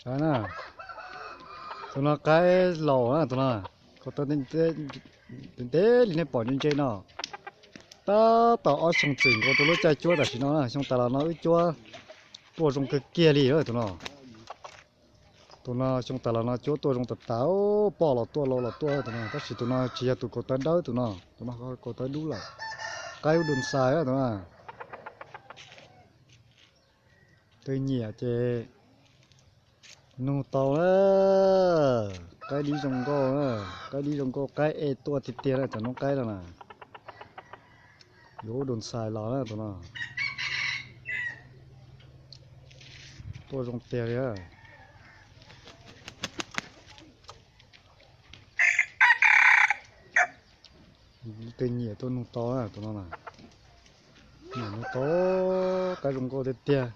Na, tus no qaib laus na tus no, ko taw ntev li nej pom ntse ntse no. Tab tom ob xyoo txwm nkaus rau lub caij cuab tam sim no na, xyoo tas los no wb cuab tuaj zoo kawg kiag li tus no. Tus no xyoo tas los no cuab tuaj zoo tas tas, poj los tuaj laus los tuaj tus no, tab sis tus no tsis yog tus kaus tawv dawb tus no, tus no kaus tawv dub lawm. Qaib ub dun xais tus no. Twg nyiam ces nug tau na. Qaib dib zoo nkauj, qaib dib zoo nkauj, qaib e tuaj tiag tiag na, cov noob qaib no na. Yuav ub dun xais los na tus no. Tuaj zoo tiag li. Twg nyiam tuaj nug tau na tus no na. Nyiam nug tau, qaib zoo nkauj tiag tiag.